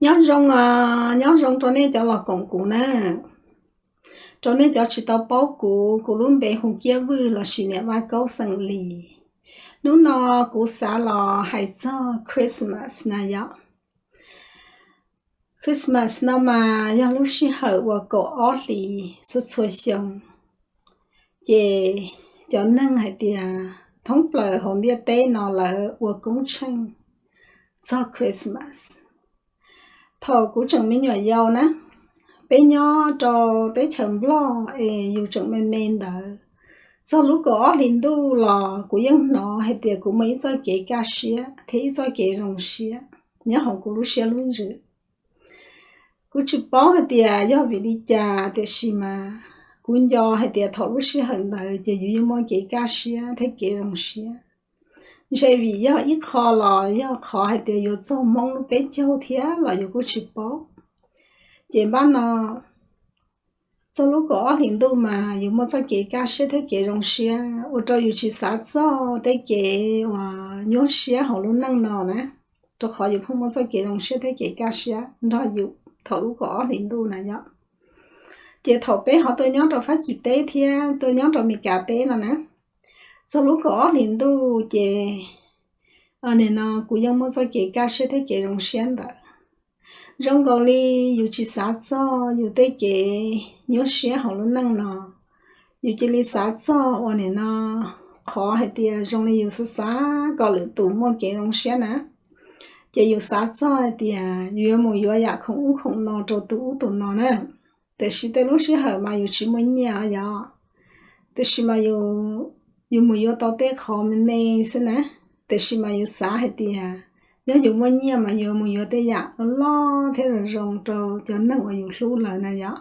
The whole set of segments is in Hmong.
Nyob zoo, nyob zoo rau nej cov los koom kuv na. Rau nej cov tsis tau paub kuv, kuv lub npe hu Kiab Vwj lossis niam Vaj Kaub xeem Lis. Hnub no kuv xav los hais txog Christmas na yom. Christmas no mas yog lub sij hawm uas kaum ob hlis txhua txhua xyoo, ces cov neeg hais tias thoob plaws hauv ntiaj teb no lawv ua koob tsheej txog Christmas. Thaum kuv tseem me nyuam yaus na, peb nyob rau teb chaws Nplog es yus tseem me me ntawd, txog lub kaum ob hlis ntuj los kuv yeej hnov hais tias kuv muaj ib txoj kev kaj siab thiab ib txoj kev zoo siab nyob hauv kuv lub siab lub ntsws. Kuv tsis paub hais tias yog vim li cas, tiam sis mas kuv nco hais tias thaum lub sij hawm ntawd ces yus yeej muaj kev kaj siab thiab kev zoo siab. Ntshe vim yog ib qho los yog qhov hais tias yuav txog Hmoob lub peb caug thiab los yus kuj tsis paub. Ces npaj no txog lub kaum ob hlis ntuj mas yus muaj txoj kev kaj siab thiab kev zoo siab ua rau yus tsis xav txog tej kev uas nyuaj siab hauv lub neej no na, rau qhov yus pheej muaj txoj kev zoo siab thiab kev kaj siab nrog yus thaum lub kaum ob hlis ntuj na yom. Ces thaum peb ho tuaj nyob rau Fab Kis teb thiab tuaj nyob rau Mes Kas teb no na, txog lub kaum ob hlis ntuj ces nim no kuv yeej muaj txoj kev kaj siab thiab kev zoo siab ntawd. Zoo nkaus li yus tsis xav txog yus tej kev nyuaj siab hauv lub neej no, yus cia li xav txog uas nim no qhov hais tias zoo li yus xav xav kom lwm tus muaj kev zoo siab na. Ces yus xav txog hais tias yus yuav mus yuav yam khoom ub khoom no rau tus ub tus no na. Tiam sis tej lub sij hawm mas yus tsis muaj nyiaj yom, tiam sis mas yus mus yuav tau tej qhov me me xwb na. Tiam sis mas yus xav hais tias yog yus muaj nyiaj mas yus mus yuav tej yam loj loj thiab zoo zoo rau cov neeg uas yus hlub lawm na yom.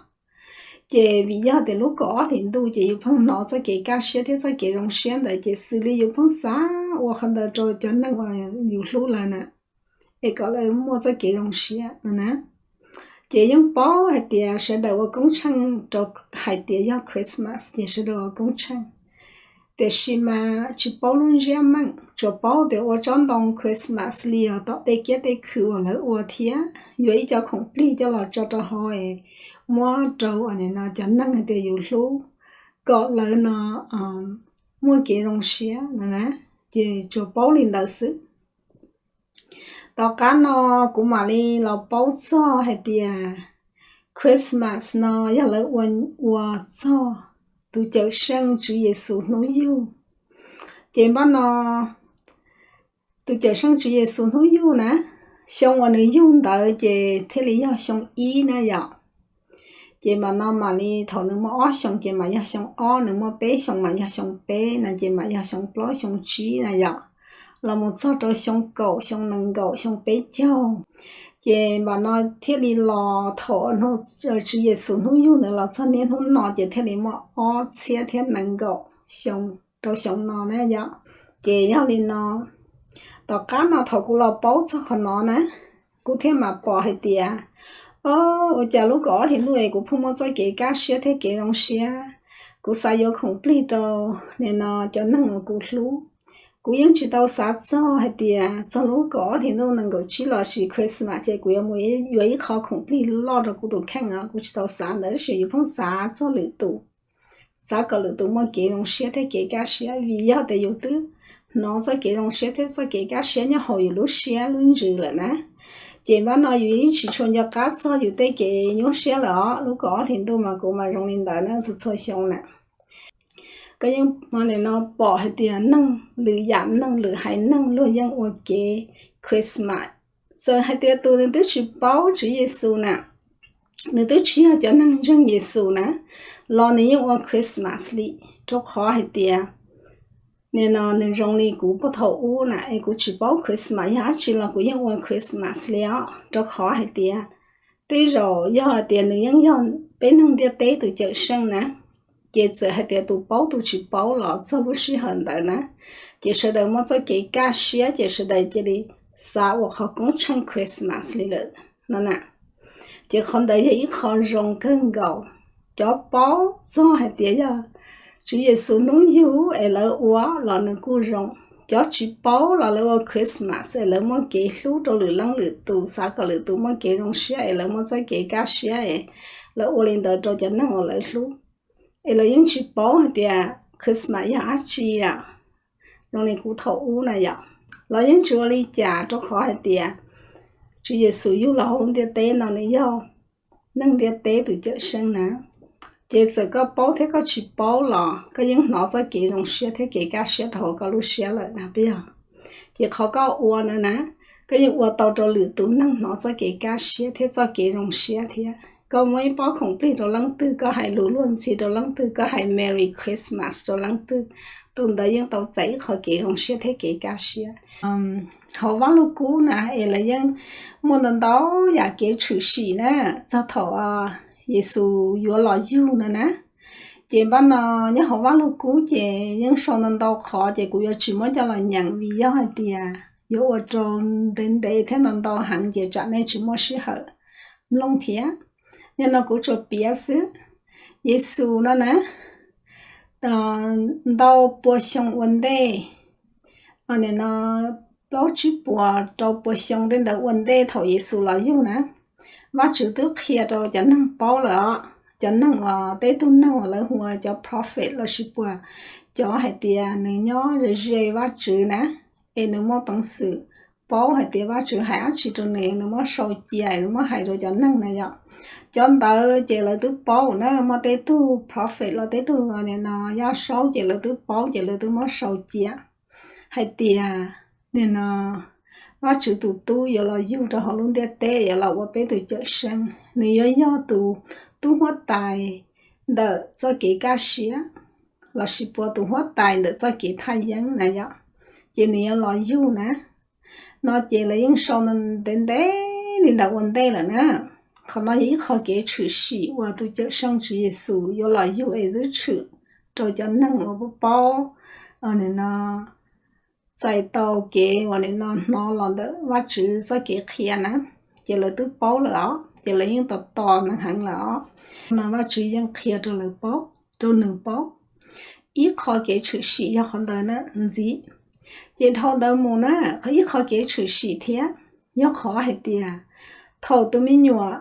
Ces vim yog tias lub kaum ob hlis ntuj ces yus pheej hnov txoj kev kaj siab thiab txoj kev zoo siab ntawd ces xws li yus pheej xav ua qhov ntawd rau cov neeg uas yus hlub lawm na, es kom lawv muaj txoj kev zoo siab no na. Ces yeej paub hais tias sawv daws ua koob tsheej rau hais tias yog Christmas ces sawv daws ua koob tsheej. Tiam sis mas tsis paub lub ntsiab meej, tsuas paub tias ua tsob ntoo Christmas li os tom tej kiab tej khw uas lawv ua thiab yuav ib co khoom plig coj los tso rau hauv es muab rau uas nim no cov neeg hais tias yus hlub kom lawv no muaj kev zoo siab no na, ces tsuas paub li ntawd xwb. Tom qab no kuv mam li los paub txog hais tias Christmas no yog lawv ua, ua txog tus Cawm Seej Tswv Yexus hnub yug. Ces npaj no tus Cawm Seej Tswv Yexus hnub yug na, xyoo uas nws yug ntawd ces thiaj li yog xyoo ib na yom. Ces mam no mam li thaum nws muaj ob xyoo ces mam yog xyoo ob, nws muaj peb xyoo mam yog xyoo peb na, ces mam yog xyoo plaub xyoo tsib na yom, los mus txog rau xyoo kaum, xyoo nees nkaum, xyoo peb caug. Ces mam no thiaj li los thaum hnub Tswv Yexus hnub yug ntawd los txog niaj hnub no ces thiaj li muaj ob txhiab thiab nees nkaum xyoo rau xyoo no na yom. Ces yog li no, tom qab no thaum kuv los paub txog qhov no na, kuv thiaj mam pom hais tias, o, ua cas lub kaum ob hlis ntuj es kuv pheej muaj txoj kev kaj siab thiab kev zoo siab. Kuv xav yuav khoom plig rau nim no cov neeg uas kuv hlub. Kuv yeej tsis tau xav txog hais tias txog lub kaum ob hlis ntuj nees nkaum tsib los sis Christmas ces kuv yuav mus yuav ib qho khoom plig loj rau kuv tus kheej os, kuv tsis tau xav ntawd, tab sis yus pheej xav txog lwm tus, xav kom lwm tus muaj kev zoo siab thiab kev kaj siab, vim yog tias yus twb hnov txoj kev zoo siab thiab txoj kev kaj siab nyob hauv yus lub siab lub ntsws lawm na. Ces npaj no yus yeej tsis tshua nco qab txog yus tej kev nyuaj siab lawm os. Lub kaum ob hlis ntuj mas kuv mas zoo li ntawd na txhua txhua xyoo na. Koj yeej no pom hais tias neeg lwm yam neeg lwm haiv neeg luag yeej ua kev Christmas. Txawm hais tias tus nws twb tsis paub Tswv Yexus na, nws twb tsis yog cov neeg ntseeg Yexus na, los nws yeej ua Christmas li, rau qhov hais tias nim no nws zoo li kuv puag thaum ub na es kuv tsis paub Christmas yog dab tsi los kuv yeej ua Christmas li os, rau qhov hais tias tej zaum yog hais tias nws yeej yog peb neeg ntiaj teb tus Cawm Seej na, ces txawm hais tias tus paub tus tsis paub los txog lub sij hawm ntawd na, ces sawv daws muaj txoj kev kaj siab ces sawv daws cia li xav ua qhov koob tsheej Christmas li lawm no na. Ces qhov ntawd yog ib qho zoo kawg nkaus. Cov paub txog hais tias yog Tswv Yexus hnub yug es lawv ua los nws kuj zoo, cov tsis paub los lawv ua Christmas es lawv muaj kev hlub rau lwm leej lwm tus, xav kom lwm tus muaj kev zoo siab es lawv muaj txoj kev kaj siab es lawv ua li ntawd rau cov neeg uas lawv hlub. Es lawv yeej tsis paub hais tias Christmas yog dab tsi yom. Zoo li kuv thaum ub na yom, los yeej tsis ua li cas rau qhov hais tias Tswv Yexus yug los hauv lub ntiaj teb no nws yog neeg ntiaj teb tus cawm seej na. Ces txawm koj paub thiab koj tsis paub los koj yeej hnov txoj kev zoo siab thiab kev kaj siab rau hauv koj lub siab lawm na, puas yog? Ces qhov koj ua no na, koj yeej ua tau rau lwm tus neeg hnov txoj kev kaj siab thiab txoj kev zoo siab thiab. Koj muab ib pob khoom plig rau leej twg, koj hais lus luag ntxhi rau leej twg, koj hais Merry Christmas rau leej twg, tus ntawd yeej tau txais ib qho kev zoo siab thiab kev kaj siab. Hauv Vaj Lug Kub na es lawv yeej muaj ntau ntau yam kev tshwm sim na, txog thaum Yexus yuav los yug no na. Ces npaj no nyob hauv Vaj Lug Kub ces yeej sau ntau ntau qhov ces kuv yuav tsis muab coj los nyeem vim yog hais tias yuav ua rau ntev ntev thiab ntau ntau heev ces tsam nej tsis muaj sij hawm mloog thiab. Yog no kuv tsuas piav xwb. Yexus no na, ntau pua xyoo ua ntej, nim no plaub tsib puas rau pua xyoo tej ntawd ua ntej thaum Yexus los yug na, Vajtswv twb qhia rau cov neeg paub lawm os, cov neeg uas tej tug neeg uas lawv hu ua cov prophet lossis puas, cov hais tias nws nyob ze ze Vajtswv na, es nws muaj peev xwm paub hais tias Vajtswv hais dab tsi rau nws, nws muab sau cia, nws muab hais rau cov neeg na yom. Cov ntawd ces lawv twb paub na, muaj tej tug prophet los tej tug nim no yaj saub ces lawv twb paub ces lawv twb muab sau cia hais tias nim no Vajtswv tus tub yuav los yug rau hauv lub ntiaj teb, yuav los ua peb tus cawm seej, nws yuav yog tus tub huab tais ntawm txoj kev kaj siab lossis puas tus huab tais ntawm txoj kev thaj yeeb na yom. Ces nws yuav los yug na. No ces lawv yeej sau ntev ntev li ntawd ua ntej lawm na. Qhov no yog ib qho kev tshwm sim uas tus cawm seej Tswv Yexus yuav los yug es twb tshwm rau cov neeg uas paub, nim no txais tau kev uas nim no hnov los ntawm Vajtswv txoj kev qhia na, ces lawv twb paub lawm os, ces lawv yeej tos tos nws heev lawm os. No Vajtswv yeej qhia rau lawv paub, rau nws paub. Ib qho kev tshwm sim yog qhov ntawd na ntxiv. Ces dhau ntawd mus na, ib qho kev tshwm sim thiab yog qhov hais tias thaum tus me nyuam,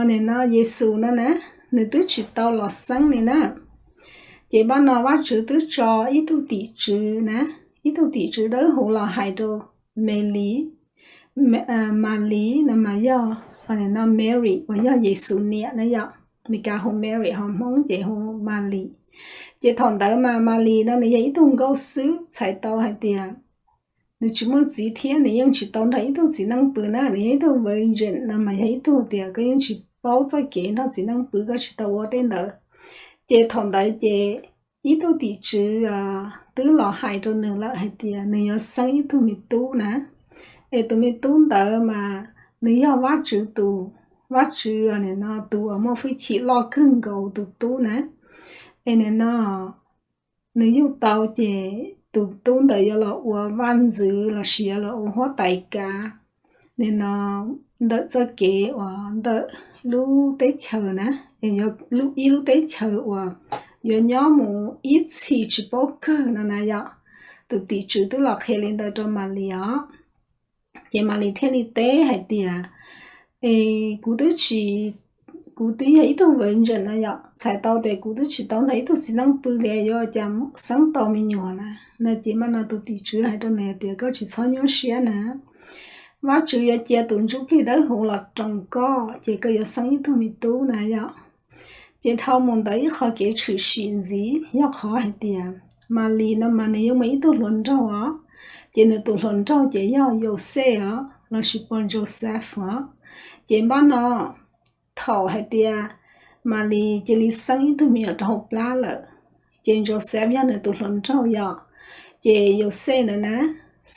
nim no Yexus no na, nws twb tsis tau los xeeb li na, ces npaj no Vajtswv twb tso ib tug tim tswv na, ib tug tim tswv dawb huv los hais rau Malis, Malis no mas yog, no Mary uas yog Yexus niam na yom. Meskas hu Mary, ho Hmoob ces hu Malis. Ces thaum ntawd mas Malis no nws yog ib tug nkauj xwb, txhais tau hais tias nws tsis muaj txiv thiab nws yeej tsis tau nrog ib tug txiv neej pw na, nws yog ib tug virgin no mas yog ib tug tias koj yeej tsis paub txoj kev nrog txiv neej pw, koj tsis tau ua tej ntawd. Ces thaum ntawd ces ib tug tim tswv twb los hais rau nws lawm hais tias nws yuav xeeb ib tug me tub na, es tus me tub ntawd mas nws yog Vajtswv tus, Vajtswv nim no tus uas muaj hwj chim loj kawg nkaus tus tub na. Es nim no nws yug tau ces tus tub ntawd yuav los ua vaj ntxwv lossis yuav los ua huab tais kav nim no ntawm txoj kev uas ntawm lub teb chaws na, es yuav ib lub teb chaws uas yuav nyob mus ib txhis tsis paub kawg no na yom. Tus tim tswv twb los qhia li ntawd rau Malis os. Ces Malis thiaj li teb hais tias, es kuv twb tsis, kuv twb yog ib tug virgin no yom, txhais tau tias kuv twb tsis tau nrog ib tug txiv neej pw li, yuav ua cas xeeb tau me nyuam na? No ces mas no tus tim tswv hais rau nws tias koj tsis txhob nyuaj siab na, Vajtswv yuav cia tus ntsuj plig dawb huv los roos koj ces koj yuav xeeb ib tug me tub na yom. Ces dhau mus ntawd ib qho kev tshwm sim ntxiv yog qhov hais tias Malis no mas nws yeej muaj ib tug hluas nraug os, ces nws tus hluas nraug ces yog Yauxej os lossis puas Joseph os. Ces npaj no thaum hais tias Malis cia li xeeb ib tug me nyuam rau hauv plab lawm, ces Joseph yog nws tus hluas nraug yom. Ces Yauxej ntawd na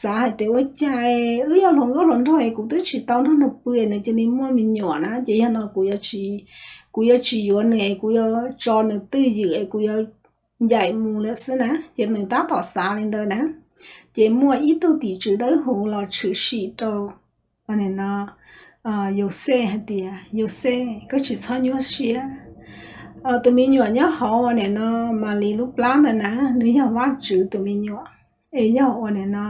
xav hais tias ua cas wb yog hluas nkauj hluas nraug es kuv twb tsis tau nrog nws pw es nws cia li muaj me nyuam na, ces yog no kuv yuav tsis yuav nws es kuv yuav tso nws twj ywm es kuv yuav ncaim mus lawm xwb na, ces nws tab tom xav li ntawd na. Ces muaj ib tug tim tswv dawb huv los tshwm sim rau no Yauxej hais tias Yauxej, koj tsis txhob nyuaj siab, tus me nyuam nyob hauv nim no Malis lub plab ntawd na, nws yog Vajtswv tus me nyuam. Es yog uas nim no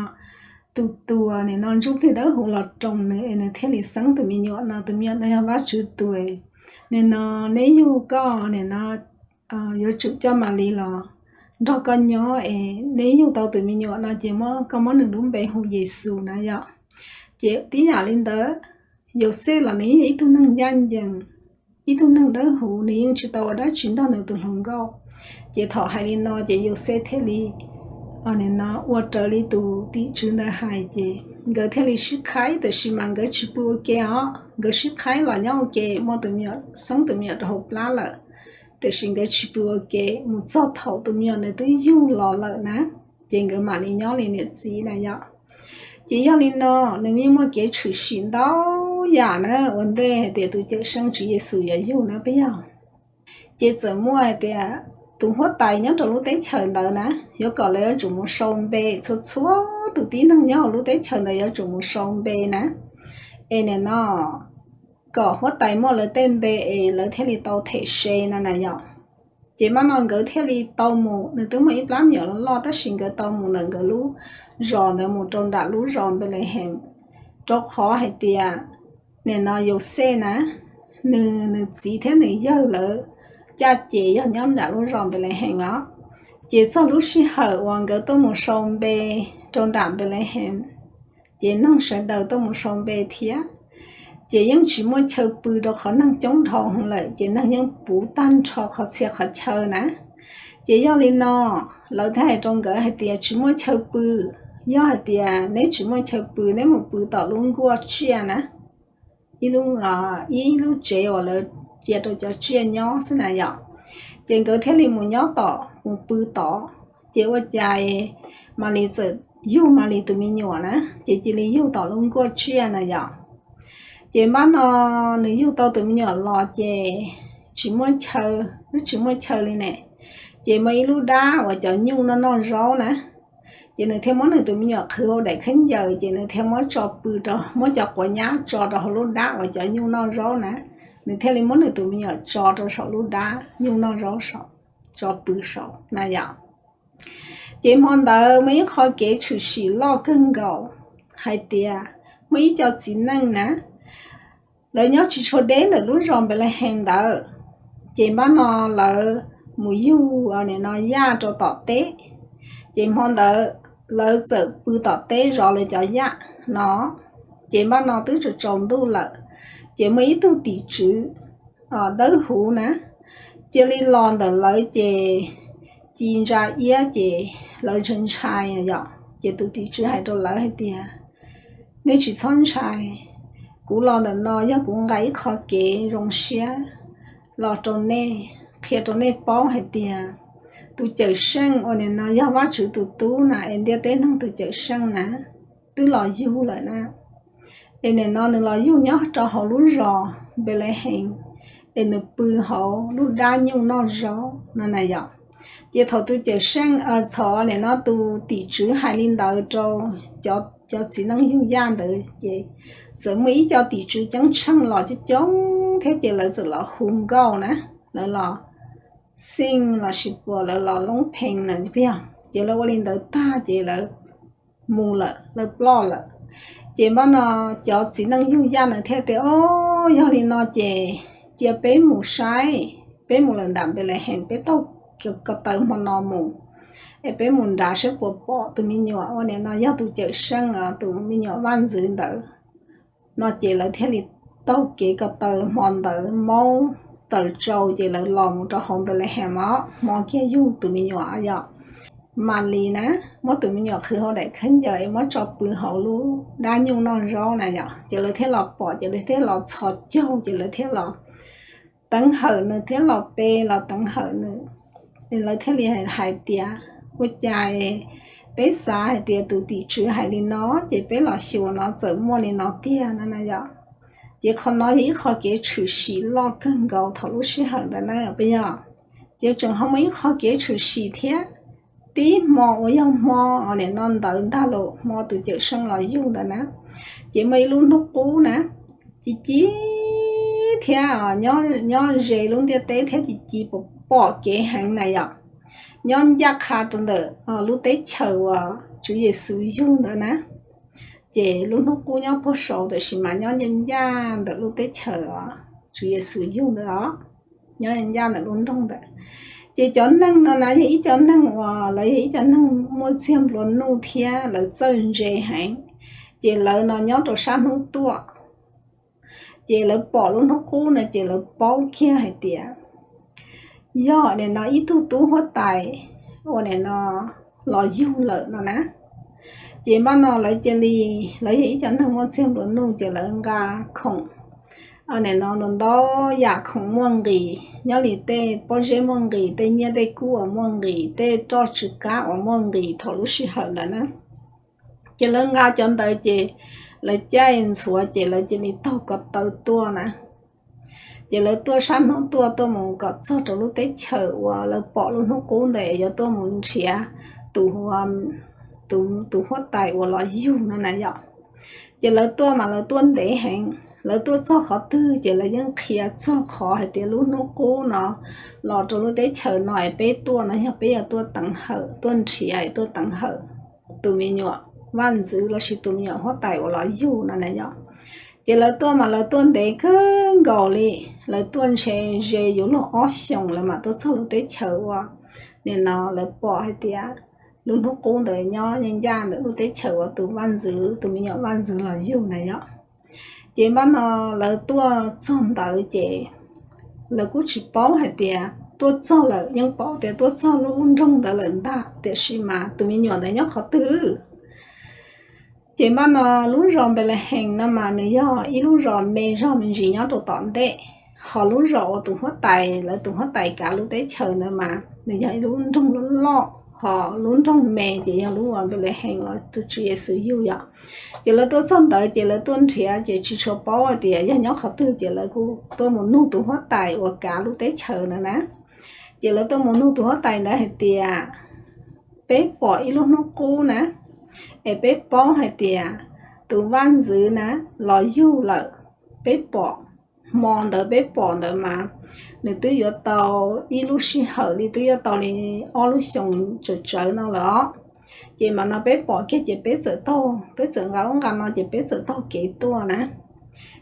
tus tus nim no ntsuj plig dawb huv los roos nws es nws thiaj li xeeb tus me nyuam no, tus me nyuam no yog Vajtswv tus. Nim no neb yug koj nim no yuav tsum coj Malis los nrog koj nyob es neb yug tau tus me nyuam no ces muab koj muab nws lub npe hu Yexus na yom. Ces tib yam li ntawd, Yauxej los nws yeej yog ib tug neeg ncaj ncees, ib tug neeg dawb huv, nws yeej tsis tau ua dab tsi nrog nws tus hluas nkauj. Ces thaum hais li no ces Yauxej thiaj li nim no ua raws li tus tim tswv ntawd hais ces nkawd thiaj li sib qhaib, tiam sis mas nkawd tsis pw ua ke os, nkawd sib qhaib los nyob ua ke, muaj tus me nyuam, xeeb tus me nyuam rau hauv plab lawm, tiam sis nkawd tsis pw ua ke mus txog thaum tus me nyuam nws twb yug los lawm na, ces nkawd mam li nyob li niam txiv na yom. Ces yog li no, nws yeej muaj kev tshwm sim ntau yam na ua ntej hais tias tus Cawmseej Tswv Yexus yuav yug na peb yog. Ces txawm muaj hais tias tus huab tais nyob rau lub teb chaws ntawd na, yuav kom lawv yuav tsum mus sau npe, txhua txhua tus tib neeg nyob hauv lub teb chaws ntawd yuav tsum mus sau npe na. Es nim no kom huab tais muaj lawv tej npe es lawv thiaj li tau them se no na yom. Ces mam no nkawd thiaj li tau mus, nws twb muaj ib plab me nyuam loj loj tab sis nkawd tau mus ntawm nkawd lub zos ntawd mus rau nram lub zos Npelehees, rau qhov hais tias nim no Yauxej na, nws nws txiv thiab nws yawg lawv caj ces yog nyob nram lub zos Npelehees os. Ces txog lub sij hawm uas nkawd tuaj mus sau npe rau nram Npelehees, ces neeg sawv daws tuaj mus sau npe thiab. Ces yeej tsis muaj chaw pw rau qhov neeg coob dhau heev lawm, ces neeg yeej puv tag nrho qhov txhia qhov chaw na. Ces yog li no, lawv thiaj hais rau nkawd hais tias tsis muaj chaw pw. Yog hais tias neb tsis muaj chaw pw, neb mus pw tom lub nkuaj tsiaj na, ib lub, ib lub tsev uas lawv cia rau cov tsiaj nyob xwb na yom. Ces nkawd thiaj li mus nyob tom, mus pw tod. Ces ua cas Malis txawm yug Malis tus me nyuam na, ces cia li yug tom lub nkuaj tsiaj na yom. Ces npab no nws yug tau tus me nyuam los ces tsis muaj chaw, twb tsis muaj chaw li ne. Ces muaj ib lub dab uas cov nyuj noj noj zaub na, ces nws thiaj muab nws tus me nyuam qhwv hauv daim khaub ncaws, ces nws thiaj muab tso pw rau, muab cov quav nyab tso rau hauv lub dab uas cov nyuj noj zaub na. Nws thiaj li muab nws tus me nyuam tso rau saum lub dab nyuj noj zaub saum, tso pw saum na yom. Ces hmo ntawd muaj ib qho kev tshwm sim loj kawg nkaus hais tias muaj ib co txiv neej na, lawv nyob tsis tshua deb ntawm lub zos Npelehees ntawd. Ces npab no lawv mus yug nim no yaj rau tom teb. Ces hmo ntawd lawv txawm pw tom teb zov lawv cov yaj no. Ces npab no twb tsaus tsaus ntuj lawm, ces muaj ib tug tim tswv dawb huv na, cia li los ntawm lawv ces ci ntsa iab ces lawv ntshai ntshai yom. Ces tus tim tswv hais rau lawv hais tias, nej tsis txhob ntshai, kuv los ntawm no yog kuv nqa ib qho kev zoo siab los rau nej, qhia rau nej paub hais tias tus Cawmseej uas nim no yog Vajtswv tus Tub na, es ntiaj teb neeg tus Cawmseej na, twb los yug lawm na. Es nim no nws los yug nyob rau hauv lub zos Npelehees, es nws pw hauv lub dab nyuj noj zaub no na yom. Ces thaum tus Cawmseej, thaum nim no tus tim tswv hais li ntawd rau cov txiv neej yug yaj ntawd ces txawm muaj ib co tim tswv ceeb tsheej los coob coob thiab ces lawv txawm los hu nkauj na, lawv los xij los sis puas lawv los loob phees na, ces lawv ua li ntawd tag ces lawv mus lawm, lawv ploj lawm. Ces npab no cov txiv neej yug yaj na thiaj tias, o, yog li no ces cia peb mus saib, peb mus lawm nram Npelehees, peb taug ko taw hmo no mus, es peb mus nrad saib puas pom tus me nyuam uas nim no yog tus Cawmseej, tus me nyuam vaj ntxwv ntawd no. Ces lawv thiaj li taug kev ko taw hmo ntawd maub taws tsau ces lawv los mus rau hauv Npelehees os, hmo kiag yug tus me nyuam yom. Malis na, muab tus me nyuam qhwv hauv daim khaub ncaws es muab tso pw hauv lub dab nyuj noj zaub na yom, ces lawv thiaj los pom ces lawv thiaj los txhos caug ces lawv thiaj los teev hawm nws thiab los pe los teev hawm nws. Lawv thiaj li hais tias, ua cas peb xav hais tias tus tim tswv hais li no ces peb los xyuas no txawm muaj li no tiag no na yom. Ces qhov no yog ib qho kev tshwm sim loj kawg nkaus thaum lub sij hawm ntawd na peb yog. Ces tseem ho muaj ib qho kev tshwm sim thiab. Tib hmo uas yog hmo nim no ntawd ntag los hmo tus Cawmseej los yug ntawd na, ces muaj ib lub hnub qub na, ci ci thiab nyob ze lub ntiaj teb thiab ci ci pom kev heev na yom. Nyob ncaj qha rau ntawm lub teb chaws uas Tswv Yexus yug ntawd na. Ces lub hnub qub nyob puag saud, tiam sis mas nyob ncaj ncaj ntawm lub teb chaws os, Tswv Yexus yug ntawd os, nyob ncaj ncaj ntawm lub nroog ntawd. Ces cov neeg no na yog ib co neeg uas lawv yog ib co neeg muaj txiag nplua nuj thiab lawv txawj ntse heev. Ces lawv no nyob rau sab hnub tuaj. Ces lawv pom lub hnub qub no ces lawv paub kiag hais tias yog nim no ib tug tub huab tais uas nim no los yug lawm no na. Ces npaj no lawv cia li, lawv yog ib co neeg muaj txiag nplua nuj ces lawv nqa khoom, nim no ntau ntau yam khoom muaj nqis, nyob li tej pob zeb muaj nqis, tej nyiaj tej kub uas muaj nqis, tej roj tsw qab uas muaj nqis thaum lub sij hawm ntawd na. Ces lawv nqa cov ntawd ces lawv caij ntxhuav ces lawv cia li taug ko taw tuaj na. Ces lawv tuaj sab hnub tuaj tuaj mus kom txog rau lub teb chaws uas lawv pom lub hnub qub ntawd yuav tuaj mus nrhiav tus, tus, tus huab tais uas los yug no na yom. Ces lawv tuaj mas lawv tuaj ntev heev, lawv tuaj txog qhov twg ces lawv yeej qhia txog qhov hais tias lub hnub qub no los rau lub teb chaws no es peb tuaj no yog peb yuav tuaj teev hawm, tuaj nrhiav, tuaj teev hawm tus me nyuam vaj ntxwv lossis tus me nyuam huab tais uas los yug no na yom. Ces lawv tuaj mas lawv tuaj ntev kawg nkaus li, lawv tuaj ntshe ze yuav luag ob xyoos lawv mam tuaj txog lub teb chaws uas nim no lawv pom hais tias lub hnub qub ntawd nyob ncaj ncaj ntawm lub teb chaws uas tus vaj ntxwv, tus me nyuam vaj ntxwv los yug na yom. Ces npaj no lawv tuaj txog ntawd ces lawv kuj tsis paub hais tias tuaj txog lawm, yeej paub tias tuaj txog lub nroog ntawd lawm ntag, tiam sis mas tus me nyuam ntawd nyob qhov twg. Ces npaj no lub zos Npelehees no mas nws yog ib lub zos me zog me ntsis nyob rau tom ntej, ho lub zos uas tus huab tais, lawv tus huab tais kav lub teb chaws ntawd mas nws yog ib lub nroog loj loj, ho lub nroog me ces yog lub uas Npelehees uas tus Tswv Yexus yug yom. Ces lawv tuaj txog ntawd ces lawv tuaj nrhiav ces tsis tshua paub hais tias yog nyob qhov twg ces lawv kuj tuaj mus nug tus huab tais uas kav lub teb chaws ntawd na. Ces lawv tuaj mus nug tus huab tais ntawd hais tias peb pom ib lub hnub qub na, es peb paub hais tias tus vaj ntxwv na los yug lawm. Peb pom, hmo ntawd peb pom ntawd mas nws twb yuav tau ib lub sij hawm li, twb yuav tau li ob lub xyoos tsawm tsawv no lawm os. Ces mas no peb pom kiag ces peb txawm taug, peb txawm nqa ub nqa no ces peb txawm taug kev tuaj na.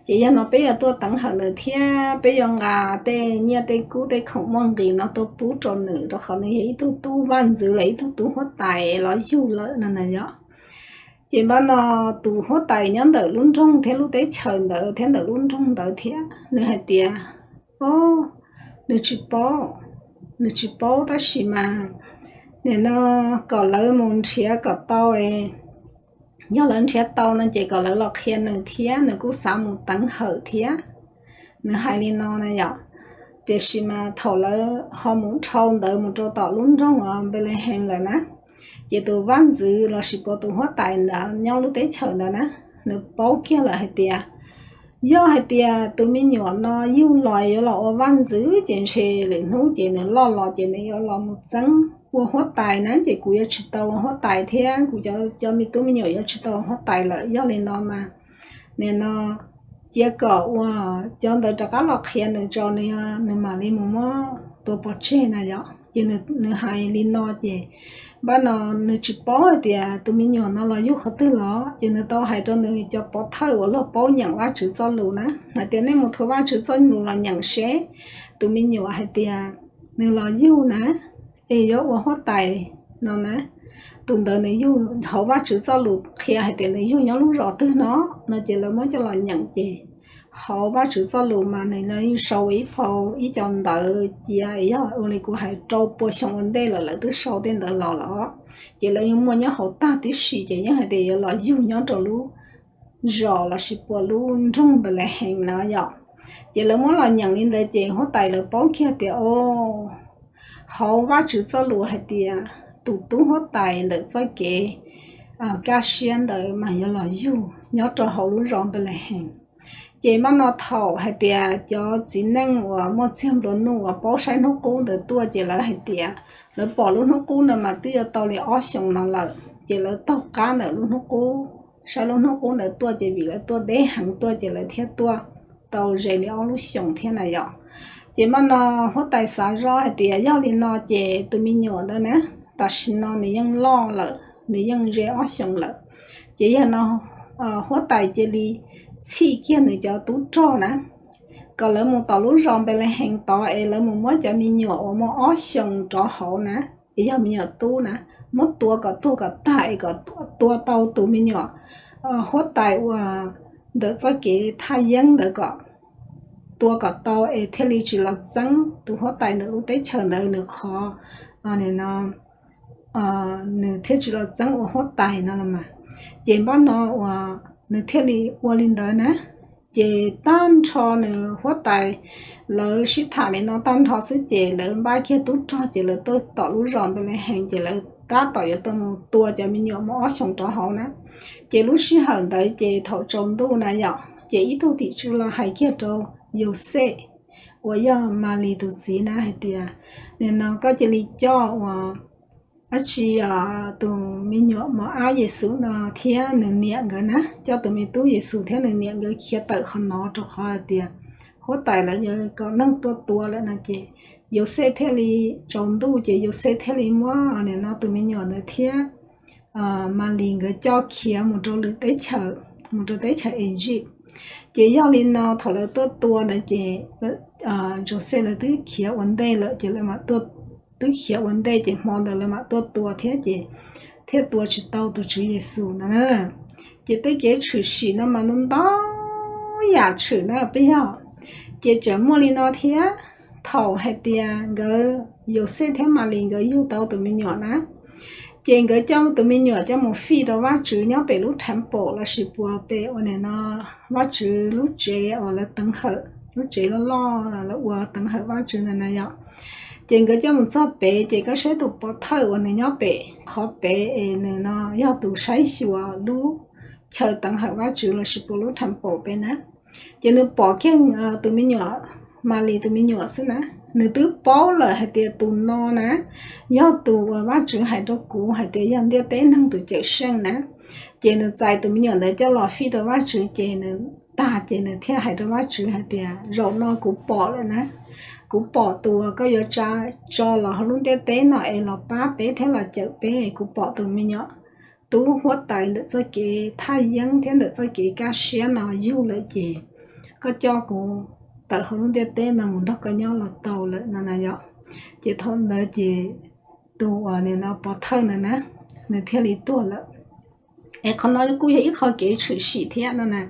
Ces yog no peb yuav tuaj teev hawm nws thiab peb yuav nqa tej nyiaj tej kub tej khoom muaj nqis no tuaj pub rau nws, rau qhov nws yog ib tug tub vaj ntxwv los ib tug tub huab tais los yug lawm no na yom. Ces npaj no tus huab tais nyob ntawm lub nroog thiab lub teb chaws ntawd thiab ntawm lub nroog ntawd thiab nws hais tias, o, nws tsis paub, nws tsis paub tab sis mas nim no kom lawv mus nrhiav kom tau, yog lawv nrhiav tau no ces kom lawv los qhia nws thiab, nws kuj xav mus teev hawm thiab. Nws hais li no na yom. Tiam sis mas thaum lawv ho mus dhau ntawd mus rau tom lub nroog Npelehees lawm na, ces tus vaj ntxwv lossis puas tus huab tais ntawd nyob lub teb chaws ntawd na, nws paub kiag lawm hais tias yog hais tias tus me nyuam no yug los yuav los ua vaj ntxwv ces ntshe lwm hnub ces nws loj los ces nws yuav los mus txeeb ua huab tais na, ces kuv yuav tsis tau ua huab tais thiab kuv cov me tub me nyuam yuav tsis tau ua huab tais lawm. Yog li no mas nim no cia kom ua cov ntawd rov qab los qhia nws tso, nws, nws mam li mus muab tua pov tseg na yom. Ces nws hais li no ces npaj no nws tsis paub hais tias tus me nyuam no los yug qhov twg los, ces nws tau hais rau nws cov pov thawj uas luag paub nyeem Vajtswv txoj lus na hais tias nej mus thov Vajtswv txoj lus los nyeem seb tus me nyuam hais tias nws los yug na, es yuav ua huab tais no na. Tus ntawd nws yug hauv Vajtswv txoj lus qhia hais tias nws yug nyob lub zos twg no, no ces lawv muab coj los nyeem ces hauv Vajtswv txoj lus mas nws yeej sau ib phau ib co ntawv cia, yog ua li kuv hais rau pua xyoo ua ntej lawm lawv twb sau tej ntawd los lawm. Ces lawv yeej muaj nyob hauv tag tib si ces yeej hais tias yuav los yug nyob rau lub zos lossis puas lub nroog Npelehees na yom. Ces lawv muab los nyeem li ntawd ces huab tais lawv paub kiag tias o, hauv Vajtswv txoj lus hais tias tus tub huab tais ntawm txoj kev kaj siab ntawd mas yuav los yug nyob rau hauv lub zos Npelehees. Ces npaj no thaum hais tias cov txiv neej uas muaj txiag nplua nuj uas paub saib hnub qub ntawd tuaj ces lawv hais tias lawv pom lub hnub qub ntawd mas twb yuav tau li ob xyoos no lawm, ces lawv taug qab ntawm lub hnub qub, saib lub hnub qub ntawd tuaj ces vim lawv tuaj deb heev tuaj ces lawv thiaj tuaj tau ze li ob lub xyoos thiab na yom. Ces npaj no huab tais xav zoj hais tias yog li no ces tus me nyuam ntawd na, tam sim no nws yeej loj lawm, nws yeej ze ob xyoos lawm. Ces yog no huab tais cia li txhij kiag nws cov tub rog na, kom lawv mus tom lub zos Npelehees tod es lawv mus muab cov me nyuam uas muaj ob xyoos rov hauv na, es yog me nyuam tub na, muab tua kom tuag kom tag es kom tua tau tus me nyuam huab tais uas ntawm txoj kev thaj yeeb ntawd kom tua kom tau es thiaj li tsis los txeeb tus huab tais ntawm lub teb chaws ntawd nws qhov, no nws thiaj tsis los txeeb ua huab tais no los mas. Ces npab no uas nws thiaj li ua li ntawd na. Ces tag nrho nws huab tais, lawv sib tham li no tag nrho xwb ces lawv npaj kiag tub rog ces lawv tuaj tom lub zos Npelehees ces lawv tab tom yuav tau mus tua cov me nyuam muaj ob xyoos rov hauv na. Ces lub sij hawm ntawd ces thaum tsaus ntuj na yom, ces ib tug tim tswv los hais kiag rau Yauxej uas yog Malis tus txiv na hais tias, nim no koj cia li coj uas dab tsi tus me nyuam mos ab Yexus no thiab nws niam nkawd na, coj tus me tub Yexus thiab nws niam nkawd khiav tawm qhov no rau qhov hais tias huab tais lawv yuav kom neeg tuaj tua lawm no ces Yauxej thiaj li, tsaus ntuj ces Yauxej thiaj li muab nim no tus me nyuam ntawd thiab Malis nkawd coj khiav mus rau lwm teb chaws, mus rau teb chaws Egypt. Ces yog li no thaum lawv tuaj tua ntawd ces Yauxej lawv twb khiav ua ntej lawm ces lawv mam, twb khiav ua ntej ces hmo ntawd lawv mam tuaj tua thiab ces thiaj tua tsis tau tus Tswv Yexus no na. Ces tej kev tshwm sim no mas ntau ntau yam tshwm na peb yog. Ces tseem muaj li no thiab, thaum hais tias nkawd Yauxej thiab Malis nkawd yug tau tus me nyuam na, ces nkawd coj tus me nyuam coj mus fij rau Vajtswv nyob pem lub temple lossis puas pem uas nim no Vajtswv lub tsev uas lawv teev hawm, lub tsev loj loj lawv ua teev hawm Vajtswv ntawd na yom. Ces nkawd coj mus txog pem ces koj saib tus pov thawj uas nws nyob pem qhov pem es nws no yog tus saib xyuas lub chaw teev hawm Vajtswv lossis puas lub temple pem na. Ces nws pom kiag tus me nyuam, Malis tus me nyuam xwb na, nws twb paub lawm hais tias tus no na yog tus uas Vajtswv hais rau kuv hais tias yog ntiaj teb neeg tus cawm seej na. Ces nws txais tus me nyuam ntawd coj los fij rau Vajtswv ces nws tag ces nws thiaj hais rau Vajtswv hais tias zaum no kuv pom lawm na, kuv pom tus uas koj yuav tsa, tso los hauv lub ntiaj teb no es los pab peb thiab los cawm peb, kuv pom tus me nyuam tub huab tais ntawm txoj kev thaj yeeb thiab ntawm txoj kev kaj siab no yug lawm ces koj coj kuv tawm hauv lub ntiaj teb no mus nrog koj nyob los tau lawm no na yom. Ces thaum ntawd ces tus uas nim no pov thawj ntawd na, nws thiaj li tuag lawm. Es qhov no kuj yog ib qho kev tshwm sim thiab no na.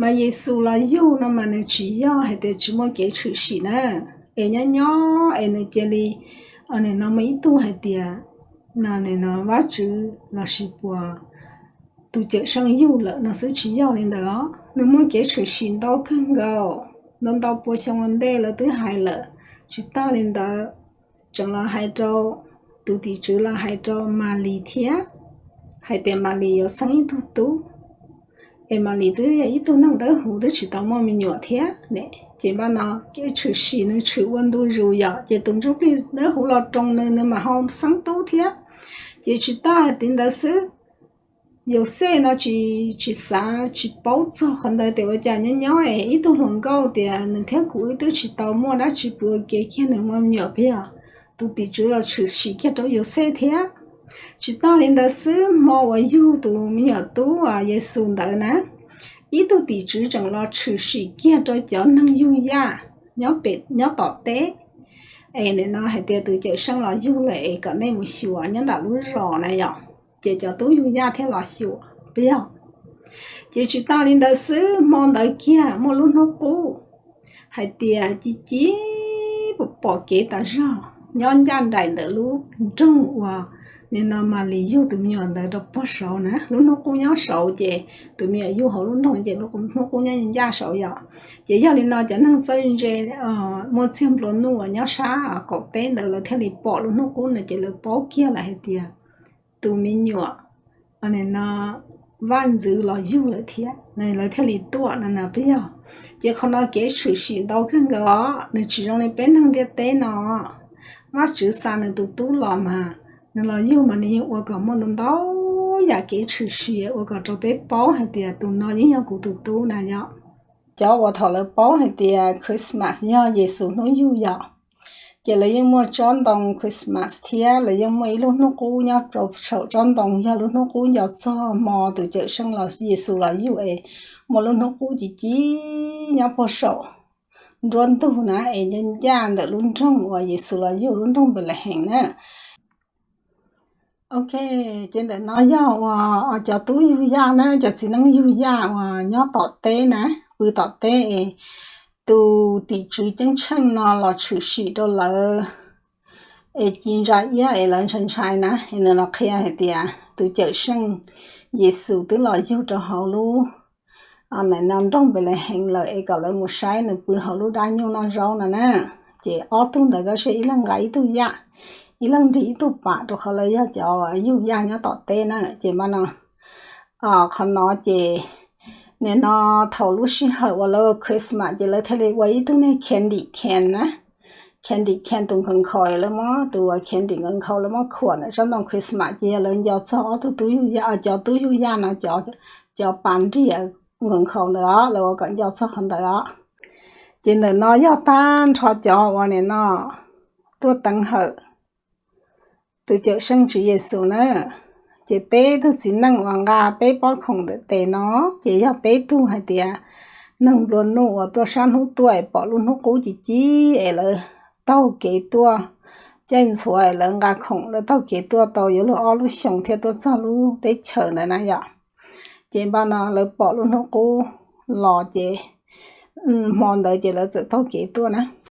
Mas Yexus los yug no mas nws tsis yog hais tias tsis muaj kev tshwm sim na. Es nyob nyob es nws cia li, nim no muaj ib tug hais tias, no nim no Vajtswv lossis puas tus cawm seej yug lawm no xwb, tsis yog li ntawd os. Nws muaj kev tshwm sim ntau kawg nkaus, ntau ntau pua xyoo ua ntej lawv twb hais lawm. Tsis tas li ntawd, tseem los hais rau, tus tim tswv los hais rau Malis thiab, hais tias Malis yuav xeeb ib tug tub, es Malis twb yog ib tug neeg dawb huv twb tsis tau muaj me nyuam thiab ne. Ces npaj no kev tshwm sim nws tshwm ua ntu zus yom, ces tus ntsuj plig dawb huv los roos nws, nws mam ho xeeb tub thiab. Ces tsis tas li ntawd xwb, Yauxej no tsis, tsis xav tsis paub txog qhov ntawd tias ua cas nyob nyob es ib tug hluas nkauj tias nws thiab kuv wb twb tsis tau muaj dab tsi pw ua ke kiag nws muaj me nyuam peb yog. Tus tim tswv los tshwm sim kiag rau Yauxej thiab. Tsis tas li ntawd xwb, hmo uas yug tus me nyuam tub Yexus ntawd na, ib tug tim tswv tseem los tshwm sim kiag rau cov neeg yug yaj nyob pem, nyob tom teb, es nim no hais tias tus cawm seej los yug lawm es kom nej mus xyuas nyob nram lub zos na yom. Ces cov tub yug yaj thiaj los xyuas peb yog. Ces tsis tas li ntawd xwb, hmo ntawd kiag muaj lub hnub qub hais tias ci ci pom pom kev tas zog nyob ncaj nraim ntawm lub nroog uas nim no Malis yug tus me nyuam ntawd rau puag saud na. Lub hnub qub nyob saud ces tus me nyuam yug hauv lub nroog ces lub hnub qub nyob ncaj saud yom. Ces yog li no cov neeg txawj ntse muaj txiag nplua nuj uas nyob sab qaum teb ntawd lawv thiaj li pom lub hnub qub no ces lawv paub kiag lawm hais tias tus me nyuam, nim no vaj ntxwv los yug lawm thiab, lawv thiaj li tuaj no na peb yog. Ces qhov no kev tshwm sim ntau kawg nkaus os, nws tsis zoo li peb neeg ntiaj teb no. Vajtswv xa nws tus tub los mas, nws los yug mas nws yeej ua kom muaj ntau ntau yam kev tshwm sim ua kom rau peb paub hais tias tus no yeej yog kuv tus tub na yom. Cov uas thaum lawv paub hais tias Christmas yog Yexus hnub yug yom, Ces lawv yeej muaj tsob ntoo Christmas thiab lawv yeej muaj ib lub hnub qub nyob rau saum tsob ntoo, yog lub hnub qub nco txog hmo tus Cawm Seej los Yexus los yug es muaj lub hnub qub ci ci nyob puag saum nruab ntug na es ncaj ncaj ntawm lub nroog uas Yexus los yug lub nroog Npelehees na. Ok, ces ntawm no yog uas cov tub yug yaj na, cov txiv neej yug yaj uas nyob tom teb na, pw tom teb es tus tim tswv ceeb tsheej no los tshwm sim rau lawv es ci ntsa iab es lawv ntshai ntshai na, es nws los qhia hais tias tus Cawm Seej Yexus twb los yug rau hauv lub nroog Npelehees lawm es kom lawv mus saib nws pw hauv lub dab nyuj noj zaub no na. Ces ob tug ntawd koj saib ib leeg nqa ib tug yaj, ib leeg nrig ib tug pam rau qhov lawv yog cov yug yaj nyob tom teb na. Ces mas no qhov no ces nim no thaum lub sij hawm uas lawv Christmas ces lawv thiaj li ua ib tug niag candy cane na. Candy cane tus nkhaus nkhaus lawv muab, tus candy nkhaus nkhaus lawv muab khuam ntawm tsob ntoo Christmas ces yog lawv nco txog ob tug tub yug yaj, cov tub yug yaj no cov pas nrig nkhaus nkhaus ntawd os, lawv ua kom nco txog qhov ntawd os. Ces ntawm no yog tag nrho cov uas nim no tuaj teev hawm tus Cawm Seej Tswv Yexus na. Ces peb tug txiv neej uas nqa peb pob khoom ntawm tes no ces yog peb tug hais tias neeg nplua nuj uas tuaj sab hnub tuaj es pom lub hnub qub ci ci es lawv taug kev tuaj, caij ntxhuav es lawv nqa khoom lawv taug kev tuaj tau yuav luag ob lub xyoos thiaj tuaj txog lub teb chaws ntawd na yom. Ces npaj no lawv pom lub hnub qub los ces hmo ntawd ces lawv txawm taug kev tuaj na.